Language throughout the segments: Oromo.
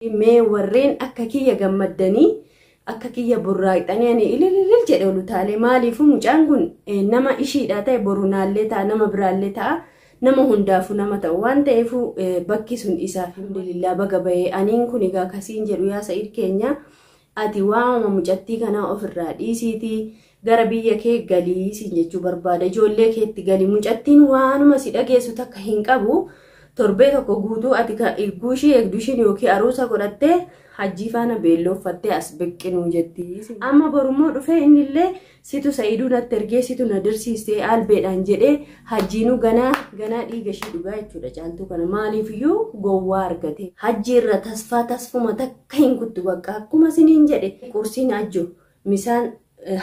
Mee warreen akka kiyya gammaddanii, akka kiyya burraaqxanii, ani ilililil jedhe ol utaalee. Maaliifuu mucaan kun nama ishiidha ta'e, boru naallee ta'a, nama biraallee ta'a, nama hundaafuu nama ta'u waan ta'eefuu bakki sun isaaf. Alhamdulillah, baga bahee. Aniin kun egaa kasiin jedhu, yaa Sa'id keenya, ati waamama mucattii kanaa ofirraa dhiisiitii gara biyya kee galii siin jechuu barbaada. Ijoollee keetti galii. Mucattiin waanuma si dhageessu takka hin qabu. Torbee tokko guutuu ati eeguu ishii eegdu, ishiin yookiin aruusa godhattee Hajjii faana beelloo as biqqinuu jetti. Amma borummoo dhufee innillee situ Sa'iduu natti ergee, situ na dirsiistee albeedhaan jedhee, Hajjiinuu ganaa ganaa dhiiga ishii dhugaa jechuudha Caaltuu kana. Maaliifiyyuu gowwaa argate. Hajji irra tasfaa tasfuma takka hin kuttu. Bakka akkuma isiniin jedhe, qursiin hajjo, misaan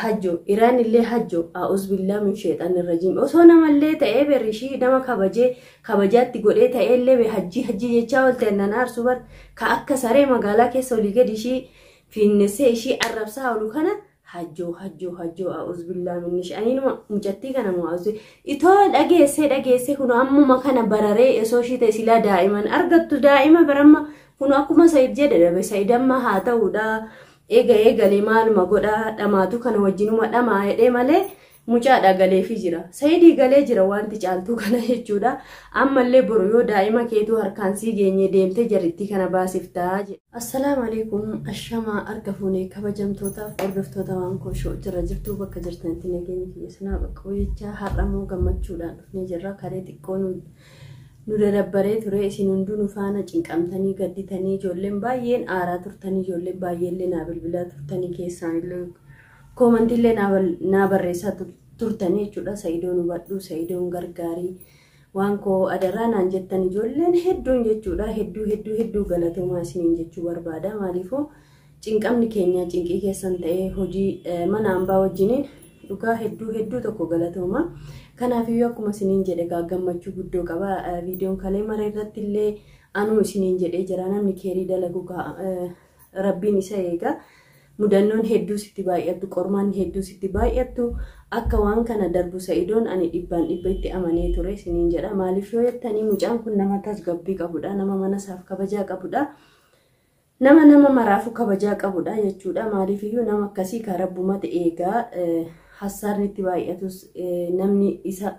hajjo, iraan illee hajjo. A'uuz billaa min sheexan irra. Osoo namallee ta'ee berri ishii nama kabajee kabajaatti godhee ta'ee illee hajjii hajjii jechaa oolte nan aarsu bar. Ka akka saree magaalaa keessa olii gadi ishii fiinnessee ishii arrabsaa oolu kana hajjoo hajjoo hajjoo. A'uuz billaa min aniinuma mucattii kana mo'azu itoo dhageessee dhageessee kun ammuma kana bararee osoo ishii ta'e silaa daa'iman argattu. Daa'ima baramma kun akkuma Sayid jedhe dhabe. Sayid amma haa ta'uudha. Eega eegalee maaluma godhaa, dhamaatu kana wajjinuma dhamaa jedhee malee mucaadha galeefii jira. Sayidii galee jira wanti Caaltuu kana jechuudha. Ammallee boru yoo daa'ima keetuu harkaan sii geenye deemtee jarittii kana baasiftaa jedha. Assalaamu alaikum, ashamaa harka fuunee kabajamtootaaf hordoftoota waan kooshoo jira jirtuu, bakka jirtanitti nageenya kiyya sanaa bakka jechaa, har'ammoo gammachuudhaan dhufnee jirra. Kalee xiqqoo nu dadabbaree ture. Isin hunduu nu faana cinqamtanii gadditanii, ijoolleen baay'een aaraa turtanii, ijoolleen baay'eellee naa bilbilaa turtanii, keessaan illee koomantiillee naa barreessaa turtanii jechuudha. Sa'idoon hubadhu, Sa'idoon gargaarii, waan koo adaraa naan jettan ijoolleen hedduun jechuudha. Hedduu hedduu hedduu galatoomaa isiniin jechuu barbaada. Maaliifuu cinqamni keenya cinqii keessan ta'ee hojii mana hambaa wajjiniin dhugaa hedduu hedduu tokko galatooma. Kanaafiyyuu akkuma isiniin jedhe gammachuu guddoo qaba. Viidiyoon kalee mara irratti illee anuu isiniin jedhee jira. Namni keerii dalagu Rabbiin isa eega. Mudannoon hedduu sitti baay'attu, qormaan hedduu sitti baay'attu, akka waan kana darbu Sa'idoon ani dhibbaan dhibba itti amanee ture isiniin jedha. Maaliif yoo jettanii, mucaan kun nama tasgabbii qabudha. Nama mana isaaf kabajaa qabudha. Nama nama maraafuu kabajaa qabudha jechuudha. Maaliifiyyuu nama akkasii kan Rabbumatti eegaa. Hassaarni itti baay'atus, namni isa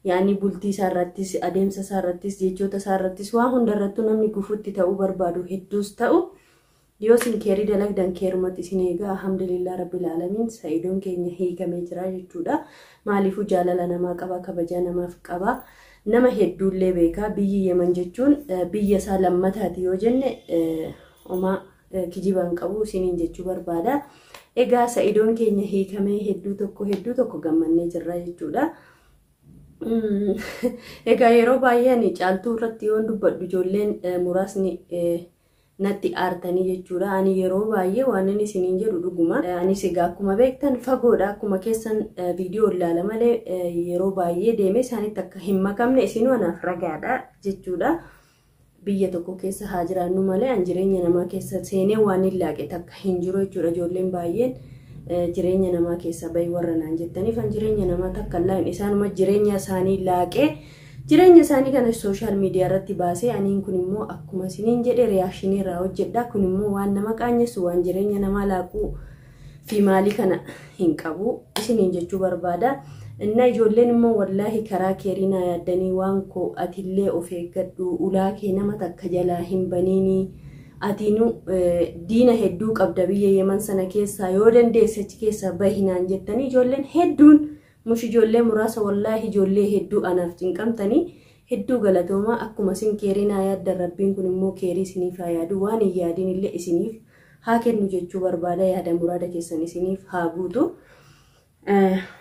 yaani bultii isaa irrattis, adeemsa isaa irrattis, jechoota isaa irrattis, waa hunda irrattuu namni gufuutti ta'uu barbaadu hedduus ta'u, yoo isin keerii dalagdan keerumatti isin eegaa. Alhamdulillah rabbil aalamiin, Sa'idoon keenya hiikamee jira jechuudha. Maaliifuu jaalala namaa qaba, kabajaa namaaf qaba. Nama hedduullee beekaa. Biyyi Yemen jechuun biyya isaa lammataati yoo jenne homaa kijibaan qabu isiniin jechuu barbaada. Egaa Sa'idoon keenya hiikamee hedduu tokko hedduu tokko gammannee jirra jechuudha. Egaa yeroo baay'ee ani Caaltuu irratti yoon dubbadhu ijoolleen muraasni natti aartanii jechuudha. Ani yeroo baay'ee waan inni isiniin jedhu dhuguma. Anis egaa akkuma beektan fagoodha. Akkuma keessan viidiyoo ilaala malee yeroo baay'ee deemee isaanitti akka hin makamne isinuu anaaf ragaadha jechuudha. Biyya tokko keessa haa jiraannu malee an jireenya namaa keessa seenee waan hin laaqe takka hin jiru jechuudha. Ijoolleen baay'een jireenya namaa keessa bahi warra naan jettaniif, an jireenya namaa takka illee isaanuma jireenya isaanii laaqee jireenya isaanii kana social media irratti baasee, aniin kun immoo akkuma isiniin jedhe reaction irraa hojjedha. Kun immoo waan nama qaanyessu, waan jireenya namaa laaquu fi maalii kana hin qabu isiniin jechuu barbaada. Inna ijoolleen immoo wallaahi karaa keerii naa yaaddanii, waan koo atillee of eeggadhu, ulaa kee nama takka jalaa hin baniinii, atiinu diina hedduu qabda biyya Yeman sana keessaa, yoo dandeesse achi keessaa bahinaan jettanii ijoolleen hedduun, mush ijoollee muraasa, wallaahi ijoollee hedduu anaaf cinqamtanii, hedduu galatoomaa. Akkuma isin keerii naa yaaddan Rabbiin kun immoo keerii isiniif haa yaadu, waan hin yaadin illee isiniif haa kennu jechuu barbaada. Yaada muraada keessan isiniif haa guutu.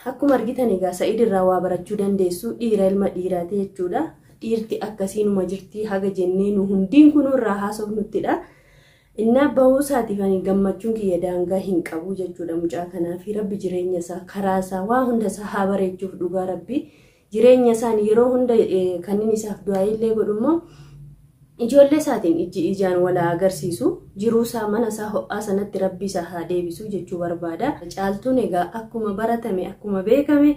Akkuma argitan egaa Sa'id irraa waa barachuu dandeessu. Dhiira ilma dhiiraati jechuudha. Dhiirti akkasiinuma jirti haga jennee nu hundiin kun irraa haasofnuttidha. Innaa bahuu isaatiif ani gammachuun kiyya daangaa hin qabu jechuudha mucaa kanaaf. Rabbi jireenya isaa, karaa isaa, waa hunda isaa haa bareechuuf. Dhugaa Rabbi jireenya isaan yeroo hunda kanneen isaaf du'aa illee godhummoo Ijoollee isaatiin ijji ijaan wal agarsiisu, jiruu isaa mana isaa ho'aa sanatti rabbi isaa haa deebisu jechuu barbaada. Caaltuun egaa akkuma baratame, akkuma beekame,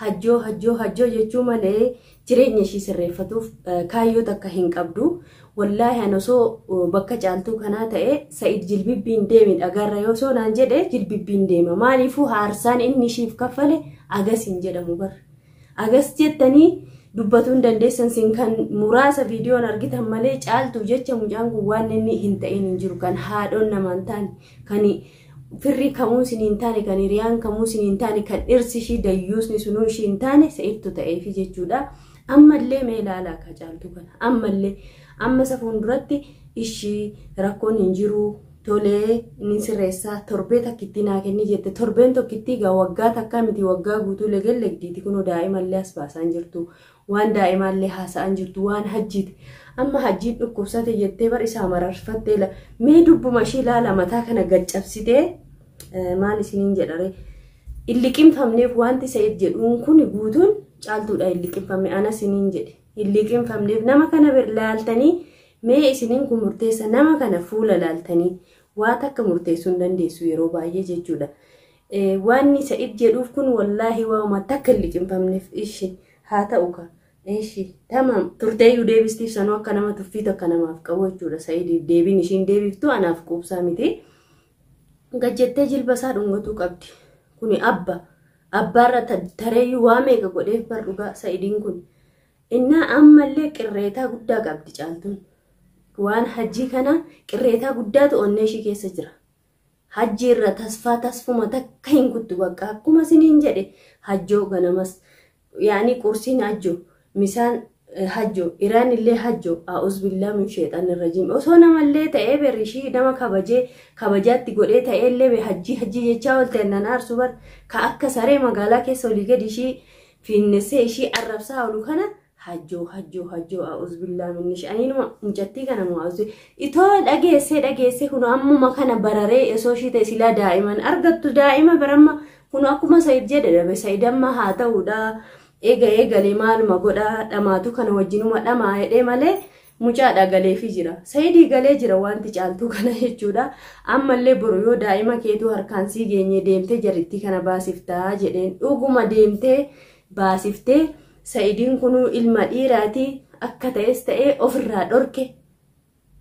hajjoo hajjoo hajjoo jechuu malee jireenya ishii sirreeffatuuf kaayyoo takka hin qabdu. Wallaahi ani osoo bakka caaltuu kanaa ta'e, Sa'id jilbibbiin deemi dhagaarra yoo osoo naan jedhe jilbibbiin deema. Maaliifuu haarsaan inni ishiif kaffale agas hin jedhamu bara. Agas jettanii dubbatuu hin dandeessan, sin kan muraasa viidiyoon argitan malee caaltuu jecha mucaan kun waan inni hin ta'in hin jiru, kan haadhoon namaan hin taane, kan firri kamuu isin hin taane, kan hiriyaan kamuu isin hin taane, kan dhirsi ishii dayyuusni sunuu ishii hin taane Sa'idtu ta'eefi jechuudha. Ammallee mee ilaalaa akka caaltuu kana, ammallee amma isa fuulduratti ishii rakkoon hin jiru, tolee inni sirreessaa, torbee takkittii naa kenni jette. Torbeen tokkittii gaa waggaa takkaa miti, waggaa guutuu legellegdiiti. Kunoo daa'imallee as baasaan jirtu, waan daa'imaallee haasa'an jirtu, waan hajjiiti. Amma hajjiin dhukkubsate jettee bar isaa mararfattee, mee dubbuma ishii ilaala, mataa kana gaccabsitee maal isiniin jedhare, hin liqimfamneef wanti Sa'id jedhuun kun guutuun caaltuudha. Hin liqimfamne ana isiniin jedhe, hin liqimfamneef. Nama kana bir laaltanii mee isiniin kun murteessa, nama kana fuula laaltanii waa takka murteessuu hin dandeessu yeroo baay'ee jechuudha. Waan Sa'id jedhuuf kun wallaahi waa'uma takka hin liqimfamneef. Ishi haa ta'u ka. Ishi tamaam turteeyyuu deebistiif sanuu akka nama tuffii takka namaaf qabu jechuudha. Sa'idiif deebiin ishiin deebiftu anaaf quubsaa miti. Gajjettee jilba isaa dhungatuu qabdi. Kuni abba. Abbaarra tareeyyuu waa meeqa godheef bar dhugaa Sa'idiin kun. Innaa ammallee qirreetaa guddaa qabdi caaltuun. Waan hajjii kana qirreetaa guddaatu onnee ishii keessa jira. Hajji irra tasfaa tasfuma takka hin kuttu, bakka akkuma isiniin jedhe hajjoo ganamas yaani qursiin hajjoo, misaan hajjoo, iraan illee hajjoo. A'uuz billaa min sheexan irrajiim. Osoo namallee ta'ee berri ishii nama kabajee kabajaatti godhee ta'ee illee hajjii hajjii jechaa oolte nan aarsu bar, ka akka saree magaalaa keessa olii gadi ishii fiinnessee ishii arrabsaa oolu kana hajjoo hajjoo hajjoo. A'uuz billaa min aniinuma mucattii kana mu'aazu itoo dhageessee dhageessee kun ammuma kana bararee osoo ishii ta'e silaa daa'iman argattu, daa'ima baramma kun akkuma Sa'id jedhe dhabe. Sa'id amma haa ta'uudha, eega eegalee maaluma godha, dhamaatu kana wajjinuma dhamaa jedhee malee mucaadha galeefi jira. Sa'idii galee jira wanti caaltuu kana jechuudha. Ammallee boru yoo daa'ima keetuu harkaan sii geenye deemtee jarittii kana baasiftaa jedheen, dhuguma deemtee baasiftee. Sa'idiin kunuu ilma dhiiraati, akka ta'es ta'ee ofirraa dhorke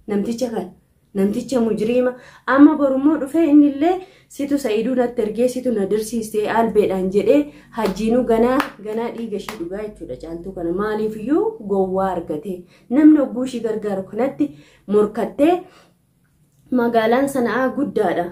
namticha kana. Namticha mujriima amma borummoo dhufee innillee situ Sa'iduu natti ergee, situ na dirsiistee albeedhaan jedhee hajjiinuu ganaa ganaa dhiiga ishii dhugaa jechuudha caaltuu kana. Maaliifiyyuu gowwaa argate, namni hogguu ishii gargaaru kanatti morkattee. Magaalaan sana'aa guddaadha.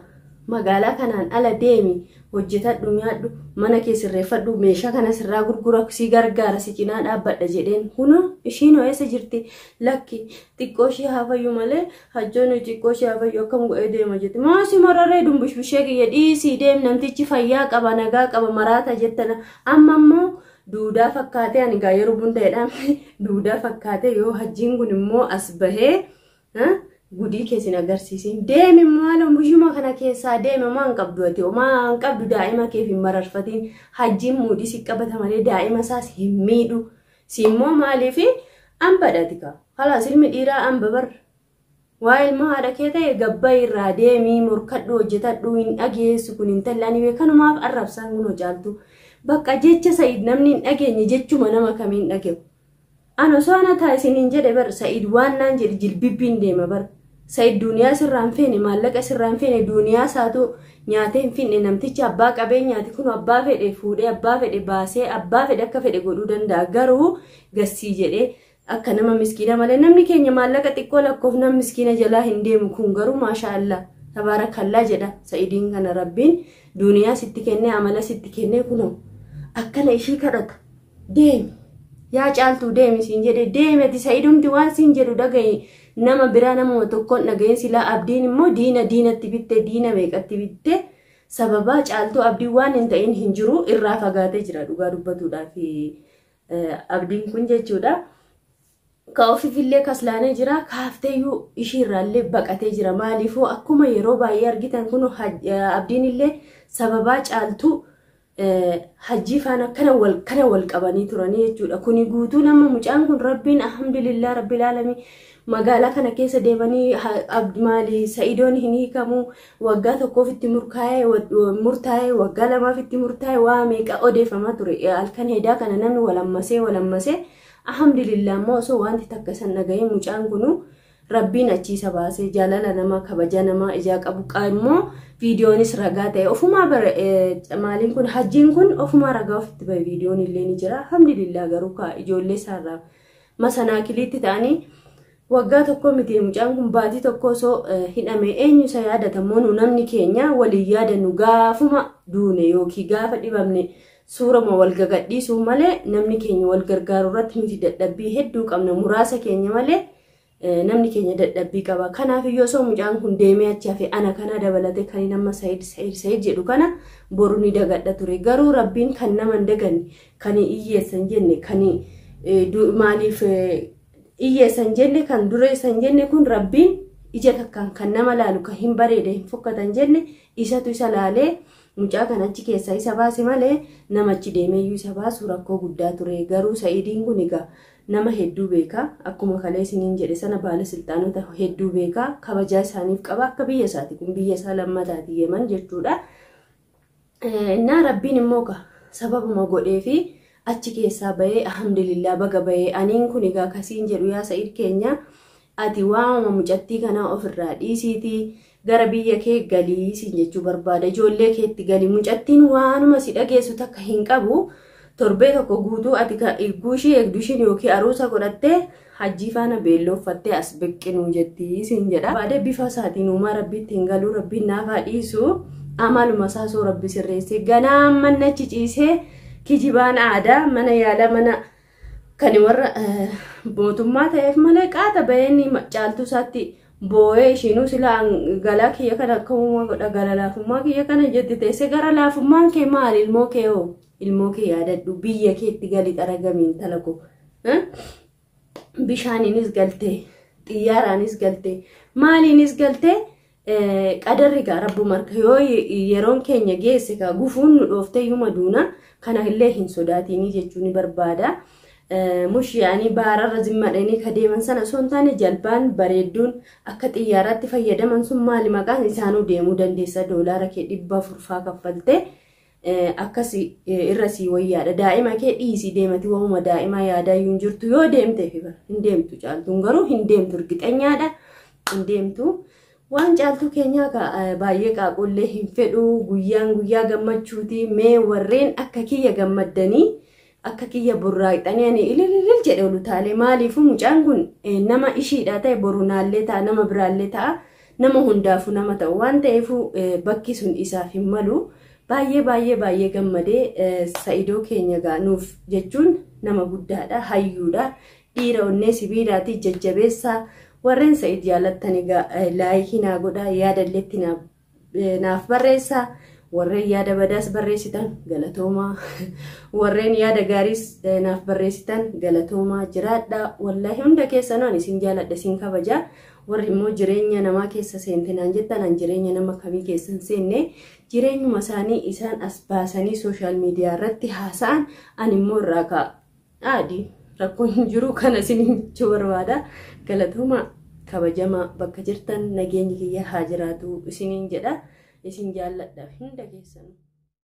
Magaalaa kanaan ala deemi, hojjetadhu, nyaadhu, mana kee sirreeffadhu, meeshaa kana sirraa gurgura, si gargaara, si cinaa dhaabbadha jedheen. Kunoo ishiin eessa jirti? Lakki xiqqoo ishee haa fayyu malee, hajjoon xiqqoo ishee haa fayyu, akkam godhee deema jetti. Maasi mararee dumbushbushee kiyya dhiisii deem, namtichi fayyaa qaba, nagaa qaba, maraata jettana. Amma immoo duudaa fakkaatee, ani gaa yeroo hundaa'edhaan duudaa fakkaatee, yoo hajjiin kun immoo as bahee gudii keessin agarsiisin. Deemi maal buyyuma kana keessaa deemi, homaa hin qabdu ati, homaa hin qabdu, daa'ima keef hin mararfatiin. Hajjiin muudii si qabata malee daa'ima isaas hin miidhu. Si immoo maaliif hambadhati ka kalaas ilmi dhiiraa hamba bar, waa ilma haadha kee ta'e gabba irraa deemii morkadhu, hojjetadhu. Hin dhageessu kun intalli, ani kanumaaf arrabsaan kun caaltu bakka jecha Sa'id namni hin dhageenye jechuma nama kamiin dhage'u. Ani osoo ana ta'a isiniin jedhe bar, Sa'id waan naan jedhe jilbibbiin deema bar. Sa'id duuniyaa sirraa hin feene, maallaqa sirraa hin feene, duuniyaa isaatu nyaatee hin finne. Namtichi abbaa qabeenyaati kun, abbaa fedhe fuudhee, abbaa fedhe baasee, abbaa fedhe akka fedhe godhuu danda'a. Garuu gassii jedhee akka nama miskiina malee, namni keenya maallaqa xiqqoo lakkoof nama miskiina jalaa hin deemu. Kun garuu maasha Allah tabaarakallaa jedha. Sa'idiin kana rabbiin duuniyaa sitti kennee, amala sitti kennee, kunoo akkana ishii kadhata. Deemi yaa caaltuu, deemi siin jedhe, deemi ati. Sa'idumti waan siin jedhu dhagahi, nama biraa nama tokkoon dhagahin. Silaa abdiin immoo diina diinatti bitte, diina meeqatti bitte. Sababaa caaltuu abdiin waan hin ta'in hin jiru, irraa fagaatee jira dhugaa dubbatuudhaaf abdiin kun jechuudha. Ka ofiifillee kaslaanee jira, kaafteeyyuu ishiirraallee baqatee jira. Maaliifuu akkuma yeroo baay'ee argitan kun abdiin illee sababaa caaltuu hajjii faana kana wal qabanii turanii jechuudha. Kuni guutuu nama mucaan kun rabbiin alhamdulillah rabbil aalamiin Magaalaa kana keessa deemanii maali Sa'idoon hin hiikamu waggaa tokkoof itti murtaa'e waggaa lamaaf itti murtaa'e waa meeqa odeeffamaa ture. Halkan hedaa kana namni walammasee alhamdulillah immoo osoo wanti takka san dhaga'ee mucaan kunu Rabbiin achiisa baasee jaalala namaa kabaja namaa ijaa qabu immoo viidiyoonis ragaa ta'e ofumaa maaliin kun hajjiin kun ofumaa ragaa ofitti bahe viidiyoon illee ni jira. Alhamdulillah garuu kaa ijoollee isaarraa masanaakiliitti ta'anii waggaa tokko miti mucaan kun baatii tokko osoo hidhame eenyu isa yaadatamoo nu namni keenya waliin yaadannu gaafuma duune yookiin gaafa dhibamne suurama wal gagadhiisuu malee namni keenya wal gargaaru irratti nuti dadhabbii hedduu qabna muraasa keenya malee namni keenya dadhabbii qaba. Kanaaf iyyuu osoo mucaan kun deemee achi hafe ana kana dabalate kan nama Sa'iid Sa'iid Sa'iid jedhu kana boru ni dagadha ture. Garuu Rabbiin kan nama hin daganne kan hiyyeessan jenne kan maaliif hiyyeessan jenne kan dureessan jenne kun Rabbiin ija takkaan kan nama laalu kan hin bareede hin fokkatan jenne isatu isa laalee mucaa kan achi keessaa isa baase malee nama achi deemeeyyuu isa baasu rakkoo guddaa ture. Garuu Sa'iidiin kun egaa nama hedduu beeka. Akkuma kalee isiniin jedhe sana baala silxaanota hedduu beeka. Kabajaa isaaniif qaba. Akka biyya isaati kun biyya isaa lammataati Yemen jechuudha. Innaa Rabbiin immoo sababuma godhee fi achi keessaa bahee alhamdulillah baga bahee aniin kun egaa kasiin jedhu yaa Sa'iid keenya ati waamama mucattii kanaa ofirraa dhiisiitii gara biyya kee galii siin jechuu barbaada. Ijoollee keetti galii mucattiin waanuma si dhageessu takka hin qabu. Torbee tokko guutuu ati guushii eegdushiin yookiin aruusa godhattee hajjii faana beelloofattee as biqinuu jetti siin jedha. Baadee bifa isaatiin uumaa Rabbiitti hin galuu Rabbiin naafaa dhiisu amaluma isaa soo Rabbi sirreessee ganaa mannachi ciisee kijibaan aadaa mana yaala mana kan warra mootummaa ta'eef malee qaata baheen caaltuu isaatti boo'ee ishiinuu silaa galaa kiyya kana akka uumaa godha gara laafummaa kiyya kana jetti teessee gara laafummaan kee maali ilmoo kee hoo ilmoo kee yaadadhu biyya keetti gali xaragamiin talako bishaaniinis galtee xiyyaaraanis galtee maaliinis galtee qadarri gaa rabbuma harka yoo yeroon keenya geesse gaa gufuun nu dhooftee yuma duuna kana illee hin sodaatinii jechuu ni barbaada. Mush yaanii baararra zimmadhanii ka deeman sana osoo hin taane jalbaan bareedduun akka xiyyaaraatti fayyadaman sun maali maqaan isaanuu deemuu dandeessa doolaara kee 400 kaffaltee akkas irra sii wayyaadha. Daa'ima kee dhiisii deemati waamuma daa'imaa yaadaa iyyuu hin jirtu yoo deemteef hin deemtu caaltuun garuu hin deemtu hirgixanyaadha hin deemtu. Waan caaltuu keenyaa baay'ee qaaqollee hin fedhu guyyaan guyyaa gammachuuti mee warreen akka kiyya gammaddanii akka kiyya burraaqxanii ani ilililil jedhe ol utaalee maaliifuu mucaan kun nama ishiidha ta'e boru naallee ta'a nama biraallee ta'a nama hundaafuu nama ta'u waan ta'eefuu bakki sun isaaf hin malu baay'ee baay'ee baay'ee gammadee Sa'idoo keenya gaanuuf jechuun nama guddaadha hayyuudha dhiira onnee sibiilaati jajjabeessaa warreen Sa'id jaalattan egaa laayikii naa godhaa yaadalleetti naaf barreessaa. Warreen yaada badaas barreessitan galatoomaa warreen yaada gaariis naaf barreessitan galatoomaa jiraadha. Wallaahi hunda keessanuu ani isin jaaladha isin kabaja. Warri immoo jireenya namaa keessa seentinaan jettan an jireenya nama kamii keessa hin seenne jireenyuma isaanii isaan as baasanii sooshaal miidiyaa irratti haasa'an ani immoo irraa ka'a. Aadi rakkoon hin jiru kana isin jechuu barbaada. Galatoomaa kabajamaa bakka jirtan nageenyi kiyya haa jiraatu isiniin jedha. Isin jaalladha hunda keessanuu.